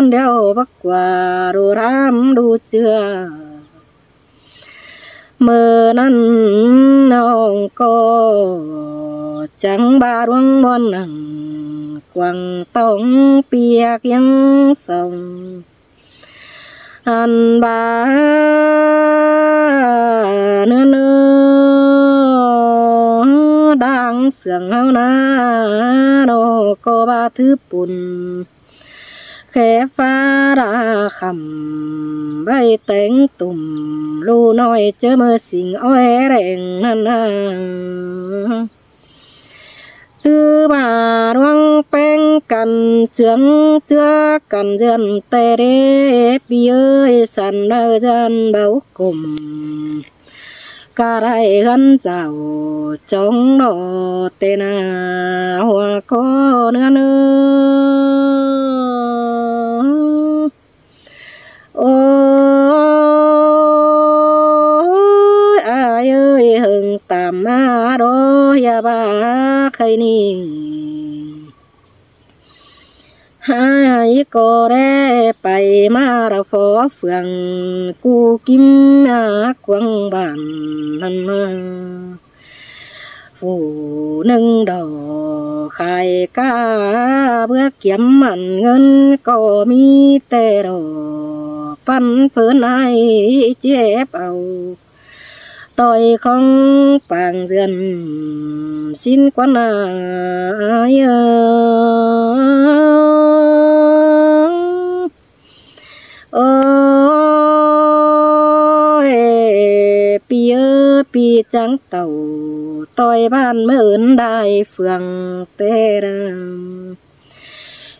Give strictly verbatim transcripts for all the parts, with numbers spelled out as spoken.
ꞌnặn ꞌlẹo báu ꞌquá đu ꞌlắm đu ꞌchưa. ꞌMự ꞌnặn ꞌnọng ꞌcọ chắng ꞌva ꞌluống ꞌmuôn nẳng quảng tỏng ꞌpiặc ꞌyáng song. Ăn ꞌva ꞌnớ ꞌnớ đang sương ꞌháu ꞌna ꞌnọng ꞌcọ ꞌva thứ pun khe ꞌphạ đa khắm ꞌvạy téng tủm ꞌlụk ꞌnọi ꞌchớ ꞌmự sing ói ꞌlẹng ꞌnặn ꞌna. ꞌPhạ ꞌluống ꞌpéng căn ꞌchương ꞌchưa căn ꞌdượn ꞌtẹ ꞌlế ꞌpi ơi, săn đaư ꞌdượn báu ꞌcum. Cá đảy ꞌhướn chảu chóng đỏ ꞌtẹ nả hua ꞌcọ ꞌnứa ꞌnớ. Ôi ai ơi, hơng tam ꞌmá đó ꞌhia ꞌva khay ꞌnị. Hái ꞌcọ đé pay ꞌmá đa phó phường cu kim ꞌmá quảng bản ꞌnặn ꞌmá. Phủ ꞌnưng đỏ khai cá bứa kiém ăn ꞌngớn ꞌcọ ꞌmí ꞌtẹ đỏ păn phớn ai chếp au. ꞌToi khong pang ꞌdượn ꞌsịn quán ai ơ. Ôi ꞌpi ơ, ꞌpi chắng tảu ꞌtoi bản ꞌmá ứn đai phường ꞌtẹ đa.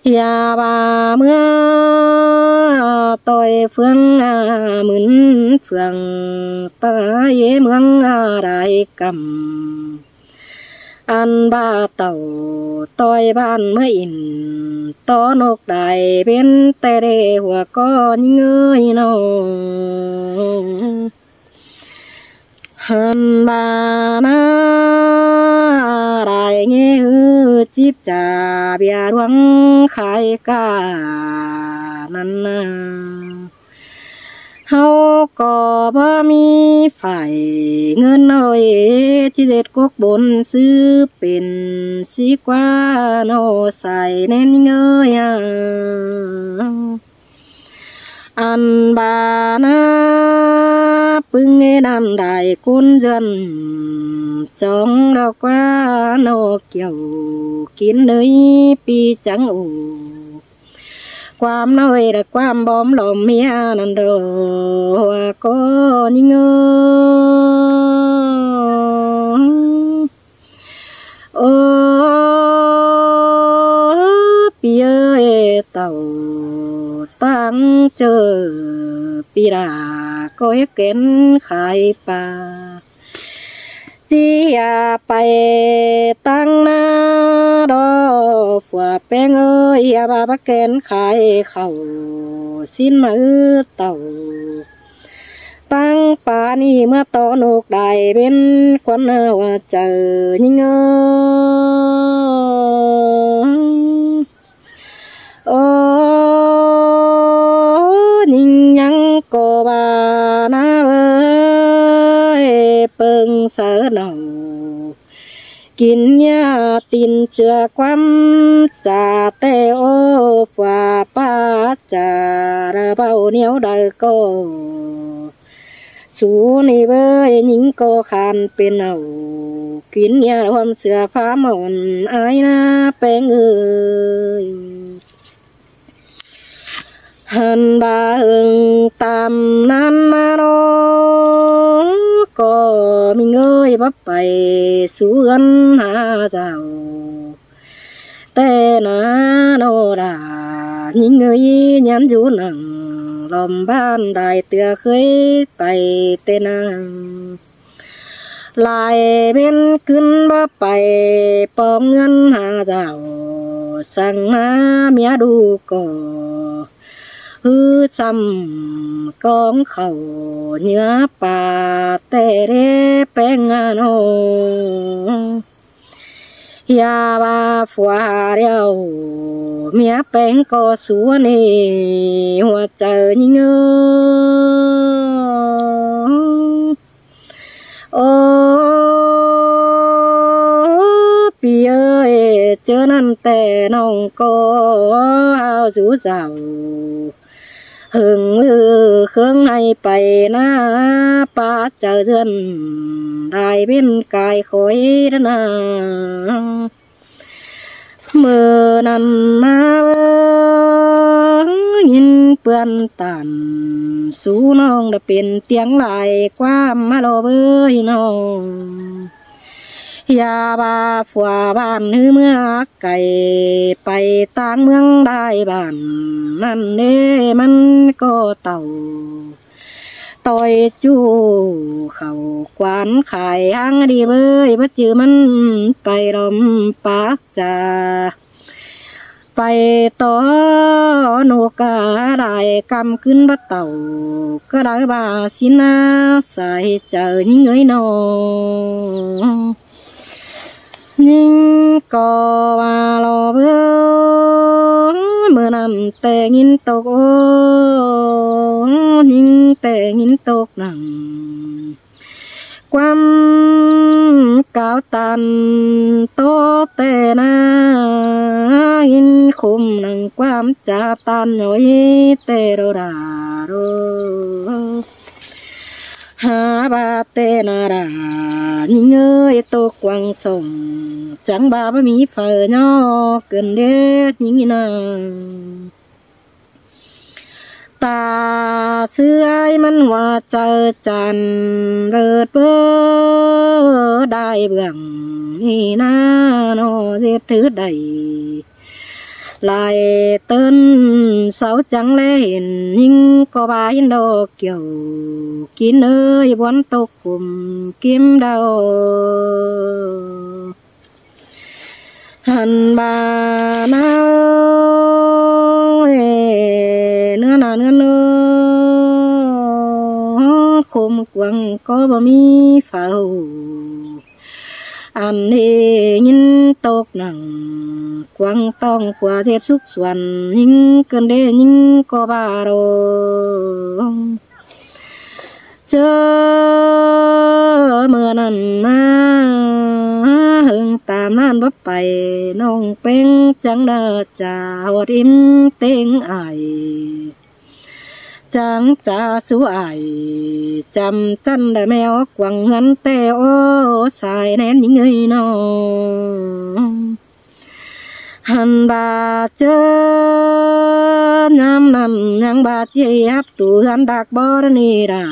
ꞌHia ꞌva ꞌmưa ꞌtoi phường a, mứn phường ta ꞌdế ꞌmướng a đai căm. Ăn ꞌva tảu ꞌtoi bản ꞌmá in tó ꞌnộc đai bến ꞌtẹ ꞌlế hua ꞌcọ ꞌnhính ơi ꞌnọ. Hăn ꞌva ꞌná đai ꞌnhé ꞌhứ chíp chả bia ꞌluống khai cá ꞌnặn ꞌnạ. ꞌHáu ꞌcọ báu ꞌmí phải ꞌngớn ơi, ꞌchí ꞌdệt cốc bôn ꞌsứ pên ꞌsí ꞌquá ꞌnọ sai ꞌnén ꞌnhính ơi a. Ăn ꞌva ꞌná ꞌpứng ꞌnặn đai ꞌcốn ꞌdượn chóng đao ꞌquá ꞌnọ kiẻo kin ꞌnới ꞌpi chắng ổ. ꞌQuám ꞌnọi đa ꞌquám bóm lom ꞌmía ꞌnặn đo hua ꞌcọ ꞌnhính ơ. Ơ ꞌpi ơi, tảu ꞌtáng ꞌchợ ꞌpi đa ꞌcọ hiếc kén khai ꞌpa. ꞌChí a pay ꞌtáng ꞌná đó phua ꞌpéng ơi, a ꞌva báu kén khai khảu ꞌsịn ꞌmự tảu. ꞌTáng ꞌpa ꞌnị ꞌmưa tó ꞌnộc đai bến quán hua chaư ꞌnhính ơ. Ơ, ꞌnhính ꞌnhắng ꞌcọ ꞌva ꞌná ơi, ꞌpơng saư nảu kin ꞌnhá tin ꞌchưa ꞌquám chả ꞌtẹ ơ, phua ꞌpa chả đa báu ꞌnéo đaư ꞌcọ. Sú ꞌnị ꞌvới ꞌnhính ꞌcọ khan pên au kin ꞌnhá ꞌhuôm sửa phá mỏn ai ꞌná ꞌpéng ơi. Hăn ꞌva hơng tam ꞌnặn ꞌmá ꞌnọ ꞌcọ ꞌmính ơi báu pay sú ươn ha dảo. ꞌTẹ ꞌná ꞌnọ đa ꞌnhính ơi nhắn dú nẳng lom bản đai ꞌtưa khới pay ꞌtẹ ꞌná. Lai bến ꞌcứn báu pay pom ươn ha dảo, săng ꞌmá ꞌmía đu ꞌcọ ꞌhứ săm cóng khảu ꞌnhứa ꞌpa ꞌtẹ ꞌlế ꞌpéng a ꞌnọ. ꞌHia ꞌva phua ha điêu ꞌmía ꞌpéng ꞌcọ sú ꞌnị hua chaư ꞌnhính ơ. Ơ ꞌpi ơi, ꞌchớ ꞌnặn ꞌtẹ ꞌnọng ꞌcọ hao dú dảo hơng ꞌmự khướng ꞌnị pay ꞌná, ꞌpa chaư ꞌdượn đai bến cai khói ꞌnặn ꞌnạ. ꞌMự ꞌnặn ꞌmá ꞌvới ꞌnhính ꞌpươn tản sú ꞌnọng đa pên tiếng lai ꞌquám ꞌmá lo ꞌvới ꞌnọng. Ya ꞌva phua bản ꞌhứ ꞌmưa cai, pay ꞌtáng ꞌmướng đai bản ꞌnặn ꞌnê, ꞌmắn ꞌcọ tảu ꞌtoi ꞌchu khảu quan khai ꞌháng đi ꞌvới, báu ꞌchư ꞌmắn pay lom pák cha. Pay tó ꞌnụ cá lai căm ꞌcứn báu tảu, cá đaư ꞌva ꞌsịn ꞌná sai chaư ꞌnhính ới ꞌnọ. ꞌNhính ꞌcọ ꞌva lo báu, ꞌmưa ꞌnặn ꞌtẹ ꞌnghín tốc ô, ꞌnhính ꞌtẹ ꞌnghín tốc nẳng ꞌquám cáo ꞌtan ꞌtố ꞌtẹ ꞌná, ꞌnghín khum nẳng ꞌquám cha ꞌtan ꞌnọi ꞌtẹ đô đa đô. Hả ꞌva ꞌtẹ ꞌná đa, ꞌnhính ới, tốc quăng sỏng, chắng ꞌva báu ꞌmí phaư ꞌnhó cơn đết ꞌnhính ꞌnặn. Ta ꞌsứ ải ꞌmắn ꞌhua chaư chan, ꞌlợt báu đai bương ꞌnị ꞌná ꞌnọ, ꞌdệt thứ đảy lai ꞌtơn sáu chắng ꞌlé hên, ꞌnhính ꞌcọ ꞌva hên đo kiẻo kin ới, bón tốc khum kim đao. Hẳn ꞌva ꞌnớ ꞌnớ ꞌnớ ꞌnớ, khum quăng ꞌcọ báu ꞌmí phaư. Ăn ꞌnị ꞌnghín tốc nẳng quăng ꞌtong khua ꞌdệt súc suôn, ꞌnhính cơn đết ꞌnhính ꞌcọ ꞌva đô. ꞌChớ ꞌmưa ꞌnặn ꞌná, ꞌhưng tam ꞌnặn báu pay, ꞌnọng ꞌpéng chắng đa cha ꞌhọt ím ꞌtếng ải. Chắng cha sú ải chăm chăn đa ꞌme ók quăng ꞌhướn ꞌtẹ ók sai ꞌnén ꞌnhính ới ꞌnọ. Hẳn ꞌva ꞌchớ ꞌnhám ꞌnặn ꞌnhắng ꞌva ꞌchí hắp tu ꞌhướn đác bók ꞌnị đa,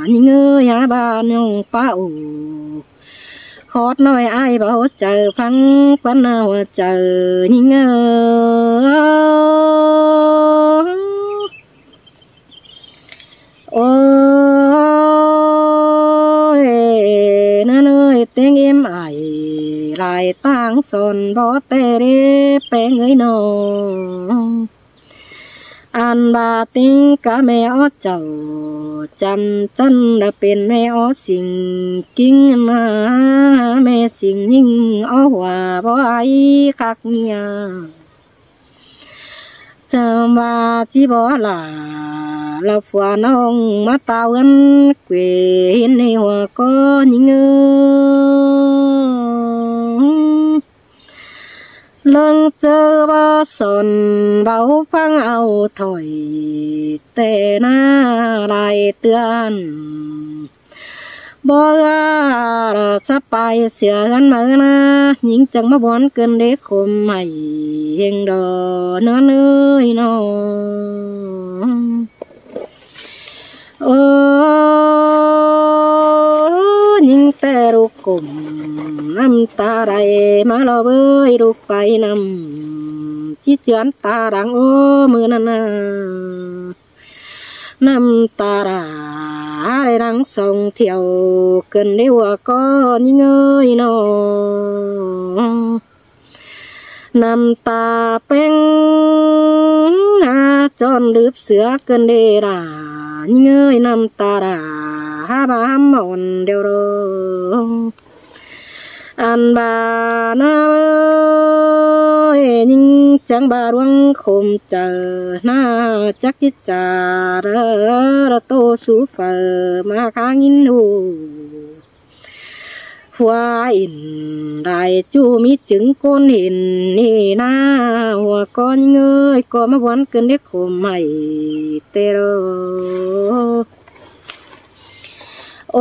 ꞌnhính ới, hả ꞌva ꞌnọng páo ổ khót ꞌnọi ải báu chaư, ꞌphắng ꞌquán ꞌnạ ꞌhua chaư ꞌnhính ới. Ôi, ꞌnớ ꞌnới, ꞌtếng ím ải lai ꞌtáng son bó ꞌtẹ đé ꞌpéng ới ꞌnọ. Ăn ꞌva ꞌtếng cá ꞌme ók chảu chăm chăn đa pên ꞌme ók sing ꞌkính ꞌmá, ꞌme sing ꞌnhính ók ꞌhua bó ải khắc ꞌnhia. Chăm ꞌva ꞌchí bó lả, ꞌlạ phua ꞌnọng ꞌmá táo ꞌhướn quê hên ꞌnị ꞌhua ꞌcọ ꞌnhính ới. ꞌLớng ꞌchớ báu son báu ꞌphắng au thỏi, ꞌtẹ ꞌná lai ꞌtưa bó ꞌhứa đa sắp pay sia ꞌhướn máư ꞌná, ꞌnhính chắng ꞌmá bón cơn đế khôm hảy ꞌhéng đo ꞌnớ ꞌnới ꞌnọ. Ơ, ꞌnhính ꞌtẹ ꞌlụk khôm ꞌnặm ta đảy ꞌmá lo bới ꞌlụk pay ꞌnặm, ꞌchí ꞌchướn ta đang ố ꞌmự ꞌnặn ꞌnớ. ꞌNặm ta đảy đang song thiẻo cơn đế ꞌhua ꞌcọ ꞌnhính ới ꞌnọ. ꞌNặm ta ꞌpéng hả ꞌchọn lứp sứa cơn đế đa ꞌnhính ới, ꞌnặm ta đảy hả ꞌva hắm ỏn đeo đô. Ăn ꞌva ꞌnớ ꞌnhính chắng ꞌva ꞌluống khôm chaư ꞌná, chắc ꞌchí cha đa tô sú phaư ꞌmá khá ꞌnghín ꞌhụ. Phua ỉn đảy ꞌchu ꞌmí chứng ꞌcốn hên ꞌnị ꞌná, ꞌhua ꞌcọ ꞌnhính ới, ꞌcọ ꞌmá bón cơn đế khôm hảy ꞌtẹ đô. Ôi,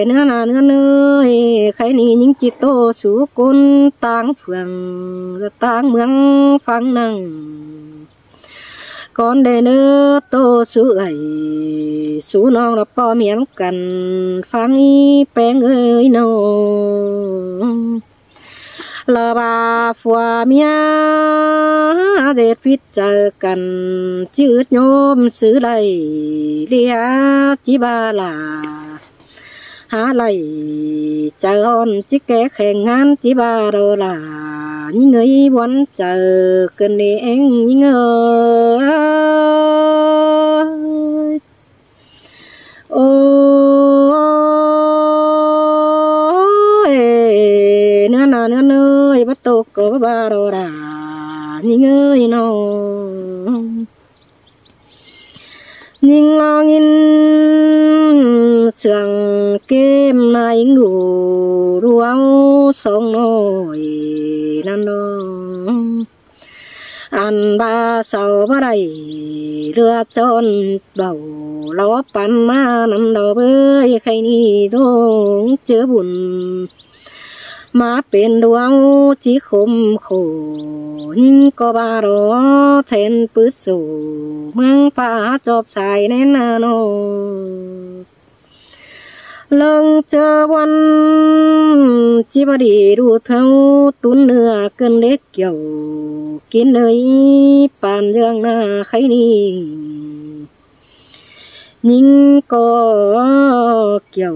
ꞌnớ ꞌnớ ꞌnới, khay ꞌnị ꞌnhính ꞌchí tô sú ꞌcốn ꞌtáng phường, ꞌtáng ꞌmướng ꞌphắng ꞌnặn. Cón đảy ꞌnớ tô sú ơi, sú ꞌnọng ꞌlạ ꞌpo ꞌmí căn, ꞌphắng ꞌi ꞌpéng ơi ꞌnọng. ꞌLạ ꞌva phua ꞌmía ꞌdệt phít chaư căn, ꞌchí ứt ꞌnhốm sú đảy ꞌlía ꞌchí ꞌva ꞌlạ. Hák đảy chaư ón ꞌchí ké kheng ꞌngán ꞌchí ꞌva ꞌlạ. ꞌNhính ơi ꞌvón chaư ꞌcợn ꞌnị ꞌeng ꞌnhính ơi. Ôi, ꞌnớ ꞌnớ ꞌnớ ꞌnớ ơi, báu tô ꞌcọ ꞌva ꞌlạ ꞌnhính ơi ꞌnọng. ꞌNhính ꞌlo ꞌnghín sương ꞌkêm ꞌnai ꞌnhính đu ꞌlúa song ꞌnọi ꞌnặn ꞌnọ. Ăn ꞌva sau báu đảy ꞌlứa chón đaư lo păn ꞌmá ꞌnặn đaư ꞌvới, khay ꞌnị ꞌdống ꞌchớ bun ꞌmá pên ꞌlúa ꞌchí khôm khổ, ꞌnhính ꞌcọ ꞌva ꞌlạ then pứt sổ ꞌmướng ꞌphạ chóp sai ꞌnén ꞌnặn ꞌnọ. ꞌLống ꞌchớ ꞌvón ꞌchí ꞌva đi đu tháo tún ꞌnưa ꞌcợn đế kiẻo kin ơi, păn ꞌdương ꞌna khay ꞌnị. ꞌNhính ꞌcọ kiẻo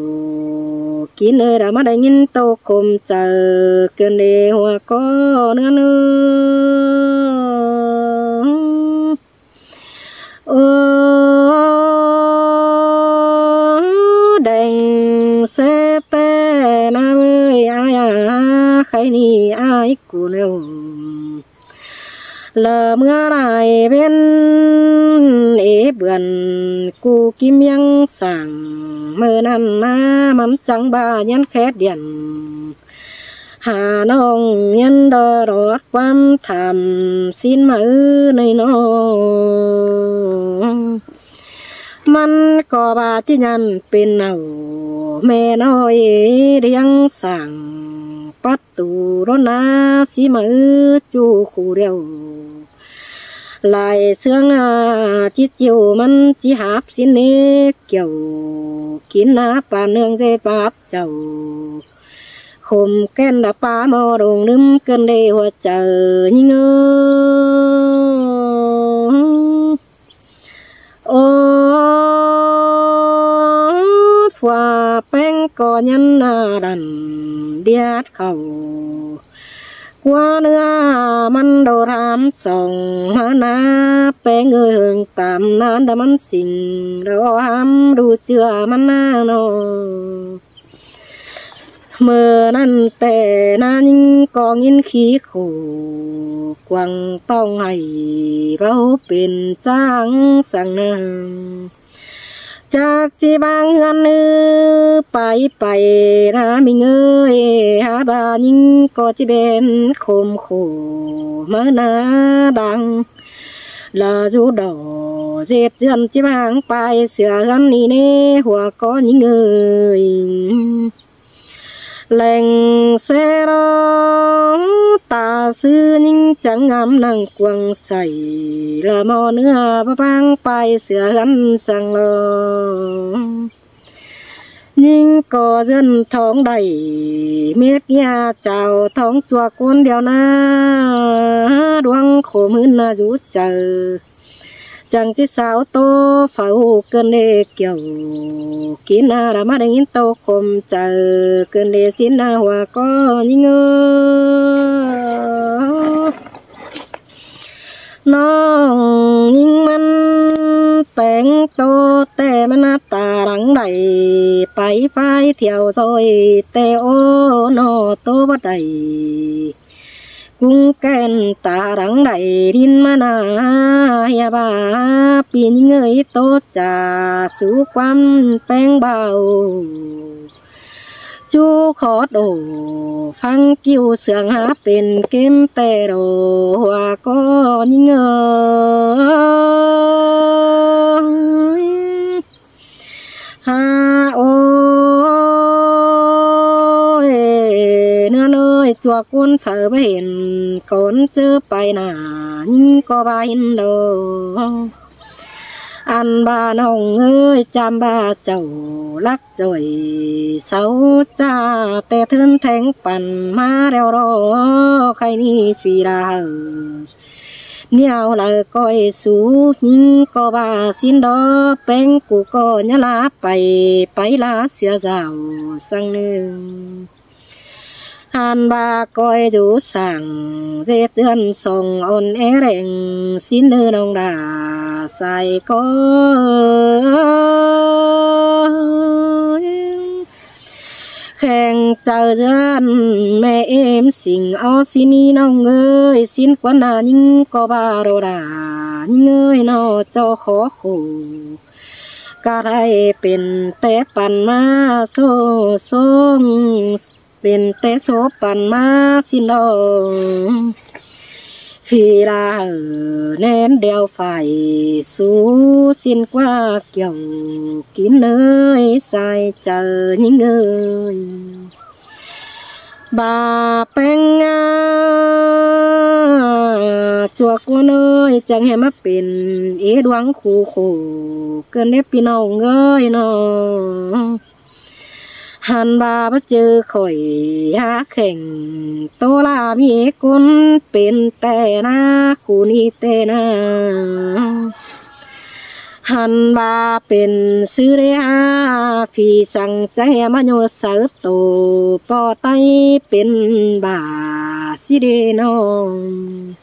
kin ơi, ꞌlạ ꞌmá đảy ꞌnghín tô khôm chaư ꞌcợn đế hua ꞌcọ ꞌnớ ꞌnớ. Ơ, đeng ꞌsê ꞌtẹ ꞌna ơi, ai à, khay ꞌnị ai cu ꞌnẹo. ꞌLạ ꞌmưa lai ꞌvến ế bươn cu ꞌkím ꞌmiếng sảng, ꞌmưa ꞌnặn ꞌna ꞌmắn chắng ꞌva nhắn khét điện. Hả ꞌnọng nhắn đo rót ꞌquám tham ꞌsịn ꞌmự ꞌnị ꞌnọ. ꞌMắn ꞌcọ ꞌva ꞌchí nhắn pên nảu ꞌme ꞌnọi ꞌliếng sảng, pắt tu ꞌlốn ꞌna ꞌsịn ꞌmự ꞌchu khu điêu. Lai ꞌsướng à, ꞌchí ꞌchiu ꞌmắn ꞌchí háp ꞌsịn ꞌnị kiẻo kin ꞌna păn ꞌnương ꞌdệt báp chảu. Khôm ꞌkén đa ꞌpá ꞌmo đông ꞌnứm ꞌcợn đế hua chaư ꞌnhính ơi. Ơ, phua ꞌpéng ꞌcọ nhắn ꞌna đăn điết khảu. ꞌQuá ꞌnưa ꞌmắn đô ꞌlám song ꞌmá ꞌna ꞌpéng ơi, ꞌhưng tăm ꞌnặn đa ꞌmắn sing đo hám đu ꞌchưa ꞌmắn ꞌna ꞌnọ. ꞌMự ꞌnặn ꞌtẹ ꞌna ꞌnhính ꞌcọ ꞌnghín khí khổ, quảng ꞌtong hảy báu pên ꞌcháng săng ꞌna. Chắc ꞌchí ꞌváng ꞌhướn ꞌnứ pay pay ꞌna ꞌmính ơi, hák ꞌva ꞌnhính ꞌcọ ꞌchí pên khôm khổ ꞌmá ꞌna đang. ꞌLạ dú đỏ ꞌdệt ꞌdươn ꞌchí ꞌváng pay sửa ꞌhướn ꞌnị ꞌnê hua ꞌcọ ꞌnhính ơi. Leng ꞌsê ꞌló ta ꞌsứ ꞌnhính chắng ngắm nẳng cuông sảy, ꞌlạ ꞌmo ꞌnưa ꞌva ꞌváng pay sửa ꞌhướn săng lo. ꞌNhính ꞌcọ ꞌdươn thóng đảy mết ꞌnhá chảu thóng ꞌchua ꞌcốn điêu ꞌna, đuống khổ ꞌmứn ꞌna dú chaư. Chắng ꞌchí sáo ꞌtố pháo ꞌcợn đế kiẻo kin ꞌna, ꞌlạ ꞌmá đảy ꞌnghín tô khôm chaư ꞌcợn đế ꞌsịn ꞌna hua ꞌcọ ꞌnhính ơi. ꞌNọng ꞌnhính ꞌmắn téng tô ꞌtẹ ꞌmắn ꞌna ta lăng đảy pay pay thiẻo ꞌsội ꞌtẹ ꞌnọ tô báu đảy. Cúng ꞌkén ta lăng đảy đin ꞌmắn ꞌna, hia ꞌva ꞌpi ꞌnhính ơi tô cha sú ꞌquám ꞌpéng báu. Chú khót ổ phắng ꞌkiu sương há pên ꞌkêm ꞌtẹ đô hua ꞌcọ ꞌnhính ơi. Hả ôi, ꞌnớ ꞌnớ ꞌchua ꞌcốn phaư báu hên cón ꞌchớ pay nả, ꞌnhính ꞌcọ ꞌva hên đo. Ăn ꞌva ꞌnọng ơi, chăm ꞌva chảu lắc ꞌchoi sáu ꞌchạ ꞌtẹ ꞌthớn théng păn ꞌmá ꞌlẹo ꞌlo, khay ꞌnị phi đa hảư ꞌnéo đaư ꞌcoi sú, ꞌnhính ꞌcọ ꞌva ꞌsịn đo, ꞌpéng ꞌcọ ꞌnhá ꞌlạ pay, pay ꞌlạ sia dảo săng ꞌnưng. Ăn ꞌva ꞌcoi dú sảng ꞌdệt ꞌdươn song ôn é ꞌlẹng, ꞌsịn ꞌnưng ꞌnọng đa sai ꞌcọ khen chaư ꞌdươn ꞌmẹ ꞌếm sing ók ꞌsịn ꞌnọng ơi, ꞌsịn ꞌquán nả ꞌnhính ꞌcọ ꞌva ꞌlo đa, ꞌnhính ơi ꞌnọ ꞌchọ khó khổ. Cá đảy pên té păn ꞌmá sô sông, pên té sô păn ꞌmá ꞌsịn đo. Phi đa hảư nén đeo phải sú, ꞌsịn ꞌquá kiẻo kin ơi, sai chaư ꞌnhính ơi. ꞌVa ꞌpéng a, ꞌchua ꞌcốn ơi, chắng hé ꞌmá pên ế ꞌluống khu khổ cơn đếp ꞌpi ꞌnọng ơi ꞌnọ. Hăn ꞌva báu ꞌchư khỏi hák khẻng, ꞌtố ꞌla ꞌmí ꞌcốn pên ꞌtẹ ꞌná, khu ꞌnị ꞌtẹ ꞌná. Hăn ꞌva pên ꞌsứ đé ha, phi săng chắng hé ꞌmá ꞌnhột sáư tô, ꞌpo ꞌTáy pên bả ꞌsứ đé ꞌnọng.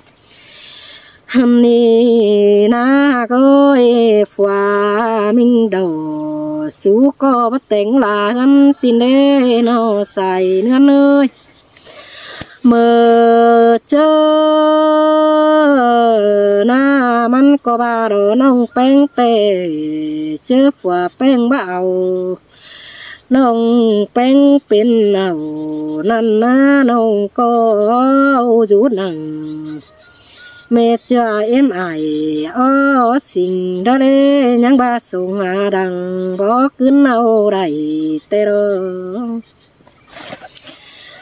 Hăn ꞌnị ꞌnạ ꞌcoi, phua ꞌmính đỏ sú ꞌcọ báu téng ꞌla ꞌhướn ꞌsịn đé ꞌnọ sai ꞌnưn ơi. ꞌMự ꞌchớ ꞌnạ ꞌmắn ꞌcọ ꞌva ꞌlo ꞌnọng ꞌpéng ꞌtẹ, ꞌchớ phua ꞌpéng báu au, ꞌnọng ꞌpéng pên au ꞌnặn ꞌná, ꞌnọng ꞌcọ au dú nẳng. ꞌMẹ ꞌchưa ꞌếm ải ók sing đá đé, ꞌnhắng ꞌva sông ha đăng bók ứn au đảy ꞌtẹ ꞌlo.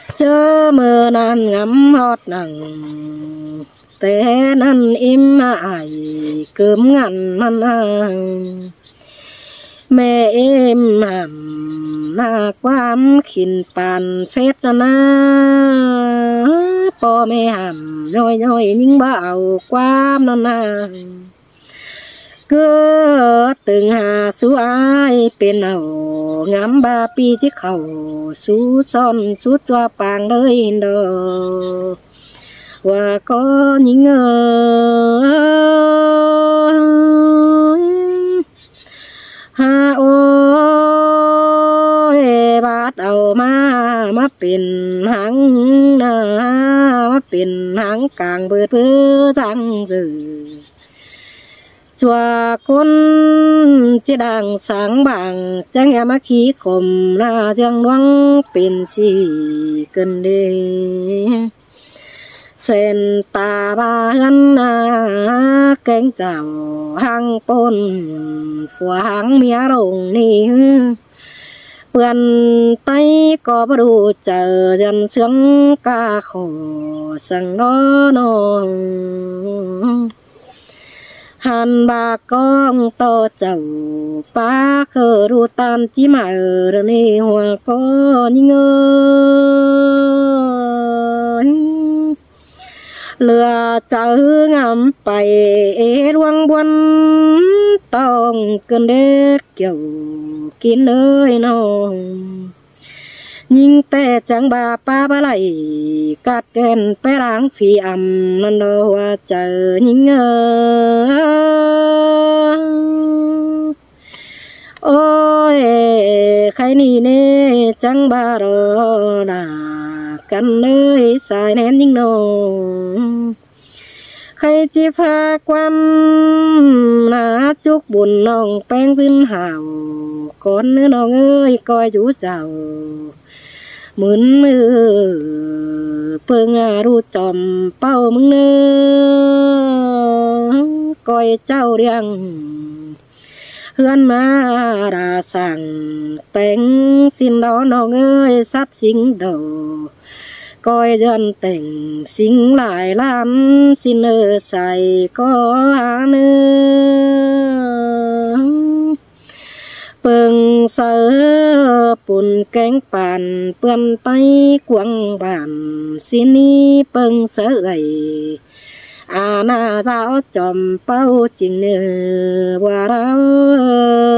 ꞌChớ ꞌmự ꞌnặn ngắm ꞌhọt nẳng, té ꞌnặn ꞌếm ải cớm ngăn ꞌnặn ꞌná. ꞌMẹ ꞌếm hẳm ꞌnạ ꞌquám khỉn pan phết ꞌnặn ꞌná. ꞌPo ꞌmẹ hẳm ꞌnọi ꞌnọi ꞌnhính báu au ꞌquám ꞌnặn ꞌná. ꞌCứ tưng ha sú ải pên au, ngắm ꞌva ꞌpi ꞌchí khảu sú son sú ꞌchua pang đới đo. ꞌVa ꞌcọ ꞌnhính ơi, ha ôi, bát au ꞌmá, ꞌmá pên háng ꞌnạ, ꞌmá pên háng cang bươn bươn dáng dư. ꞌChua ꞌcốn ꞌchí đang sáng bảng, chắng hé ꞌmá khí khổm ꞌnạ ꞌdương ꞌluống pên ꞌsị cơn đê. Sen ta ꞌva ꞌhướn ꞌnạ, kéng chảu háng ꞌpốn, phua háng ꞌmía lông ꞌnị. ꞌPươn ꞌTáy ꞌcọ báu đu chaư, dơn ꞌsướng cá khổ săng ꞌnọ ꞌnọng. Hăn ꞌva ꞌcóng ꞌto chảu pá khơ đu ꞌtan ꞌchí mải đa ꞌnị ꞌhua ꞌcọ ꞌnhính ơi. Lưa chaư ngắm pay ế ꞌluống ꞌbuôn ꞌtong cơn đé kiẻo kin ơi ꞌnọng. ꞌNhính ꞌtẹ chắng ꞌva ꞌpá báu đảy cát ken pé láng phi ꞌnặn ꞌnọ ꞌhua chaư ꞌnhính ơi. Ôi, khay ꞌnị ꞌnê chắng ꞌva ꞌlo đa căn ơi sai ꞌnén ꞌnhính ꞌnọng. Khay ꞌchí pha ꞌquám ꞌnạ chúc bun ꞌnọng ꞌpéng dưn hảo cón ꞌnớ ꞌnọng ơi, ꞌcoi dú dảo mứn ꞌmự ꞌpơng ꞌa đu chom ꞌpau ꞌmứng ꞌnớ ꞌcoi chảu điang. ꞌHướn ꞌmá đa sảng téng ꞌsịn đo ꞌnọng ơi, sắp sính đỏ ꞌpoi ꞌdọn tẻng sính lai ꞌlan ꞌsịn ꞌnớ sai ꞌcọ ꞌnớ. ꞌPơng sáư pun kéng păn ꞌpươn ꞌTáy cuông bản ꞌsịn ꞌnị ꞌpơng sáư ꞌlạy a ꞌna dáo chom ꞌpáu ꞌchịnh ꞌnớ ꞌva ꞌlao